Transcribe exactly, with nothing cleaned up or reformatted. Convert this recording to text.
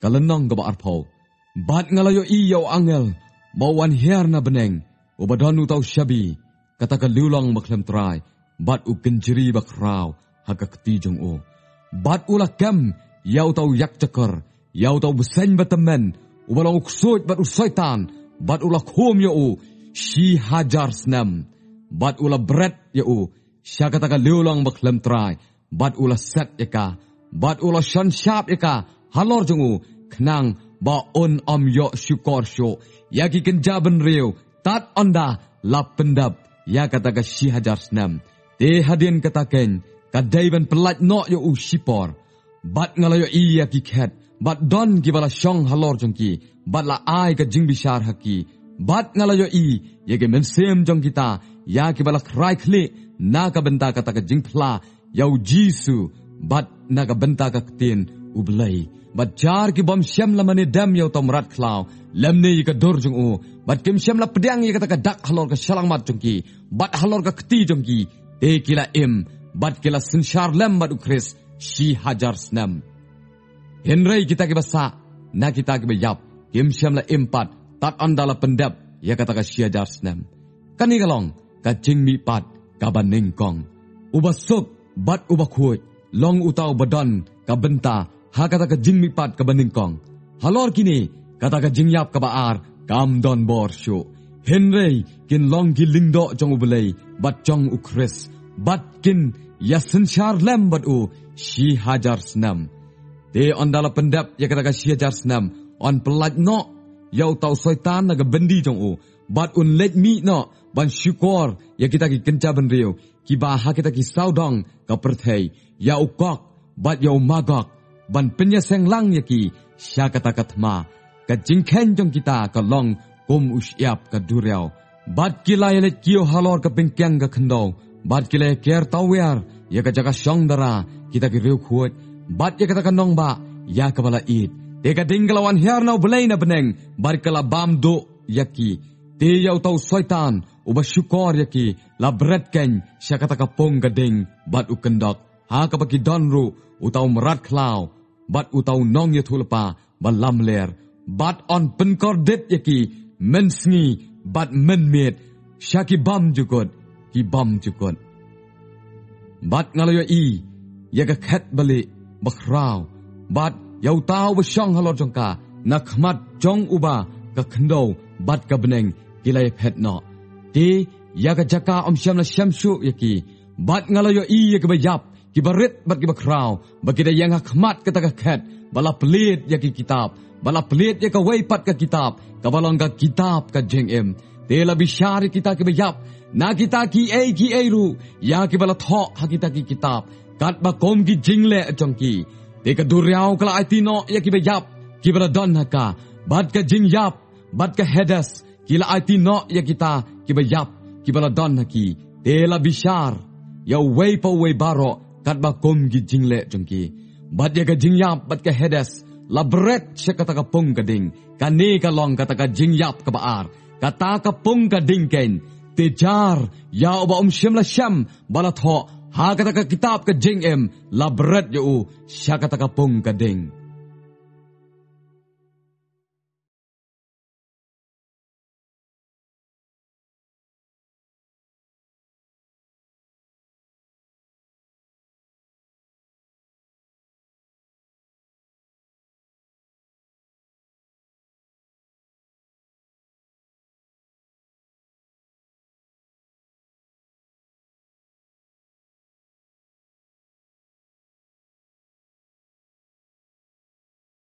Ka lynnong kaba arphew. Bad nga la ïohi ïa u angel ba u wan hiar na bneng, uba don uta u shabi kata ka liewlong bakhlem trai bad u kynjri bakhraw ha ka kti jong u. Bad u la kem ïa uta u ïakjakor, ïa uta u bseiñ batymmen, uba long u ksuid bad u Soitan, bad u la khum ïa u shi hajar snem. Bad u la bret ïa u sha kata ka liewlong bakhlem trai, bad u la set ïa ka, bad u la shon shap ïa ka halor jong u, khnang ba un ym ïoh shukor shuh ïa ki kynja bynriew tad ynda la pyndep ïa kata ka shi hajar snem. Te hadien kata keiñ ka dei ban pyllait noh ïa u shipor. Bad nga la ïohi ïa ki khet, bad don kiba la shong halor jong ki, bad la ai ka jingbishar ha ki. Bad nga la ïohi ïa ki mynsiem jong kita ïa kiba la khrai khlieh na ka bynta kata ka jingphla ïa u Jisu, bad na ka bynta ka ktien U Blei. Bad jar ki bym shym la mane dem ïa uta u mrad khlaw, lymne ïa ka dur jong u, bad kim shym la pdiang ïa kata ka dak halor ka shyllangmat jong ki bad halor ka kti jong ki, te ki la im, bad ki la synshar lem bad U Khrist shi hajar snem. Hynrei kita kiba sah na kita kiba ïap kim shym la im pat tad ynda la pyndep ïa kata ka shi hajar snem. Kane ka long ka jingmihpat kaba nyngkong. Uba suk bad uba khuid long uta uba don ka bynta ha kata ka jingmihpat kaba nyngkong. Halor kine, kata ka jingïap kaba ar kam don bor shuh. Hynrei kin long ki lyngdoh jong U Blei bad jong U Khrist, bad kin ïa synshar lem bad u shi hajar snem. Te ynda la pyndep ïa kata ka shi hajar snem, yn pyllait noh ïa uta u Soitan na ka byndi jong u, bad un leit mih noh ban shukor ïa kita ki kynja bynriew kiba ha kita ki sawdong ka pyrthei, ïa u Gog bad ïa u Magog, ban pynïaseng lang ïa ki sha kata ka thma. Ka jingkheiñ jong kita ka long kum u shyiap ka duriaw. Bad ki la ïaleit kiew halor ka pingkiang ka khyndew, bad ki la ïaker tawiar ïa ka jaka shong dara kita ki riewkhuid, bad ïa kata ka nongbah ïa kaba la ïeit. Te ka ding ka la wan hiar na U Blei na bneng, bad ka la bam duh ïa ki. Te ïa uta u Soitan uba shukor ïa ki la bret keiñ sha kata ka pung ka ding bad u kyndok, ha kaba ki don ruh uta u mrad khlaw bad uta u nongïathuhlypa ba lamler, bad yn pynkordit ïa ki mynsngi bad mynmiet sha ki bymjukut ki bymjukut. Bad nga la ïohi ïa ka khet balieh bakhraw, bad ïa uta uba shong halor jong ka, na khmat jong uba ka khyndew bad ka bneng ki la ïaphet noh. Te ïa ka jaka ym shym la shem shuh ïa ki. Bad nga la ïohi ïa kiba ïap, kiba rit bad kiba khraw, ba ki da ïeng ha khmat kata ka khet, ba la plied ïa ki kitab, ba la plied ïa kawei pat ka kitab, kaba long ka kitab ka jingim. Te la bishar ïa kita kiba ïap na kita kiei kiei ruh ïa kiba la thoh ha kita ki kitab, katba kum ki jingleh jong ki. Te ka duriaw ka la aiti noh ïa kiba ïap kiba la don ha ka, bad ka jingïap bad ka Hades ki la aiti noh ïa kita kiba ïap kiba la don ha ki. Te la bishar ïa uwei pa uwei baroh katba kum ki jingleh jong ki. Bad ïa ka jingïap bad ka Hades la bret sha kata ka pung ka ding. Kane ka long kata ka jingïap kaba ar, kata ka pung ka ding keiñ. Te jar ïa uba ym shym la shem ba la thoh ha kata ka kitab ka jingim, la bret ïa u sha kata ka pung ka ding.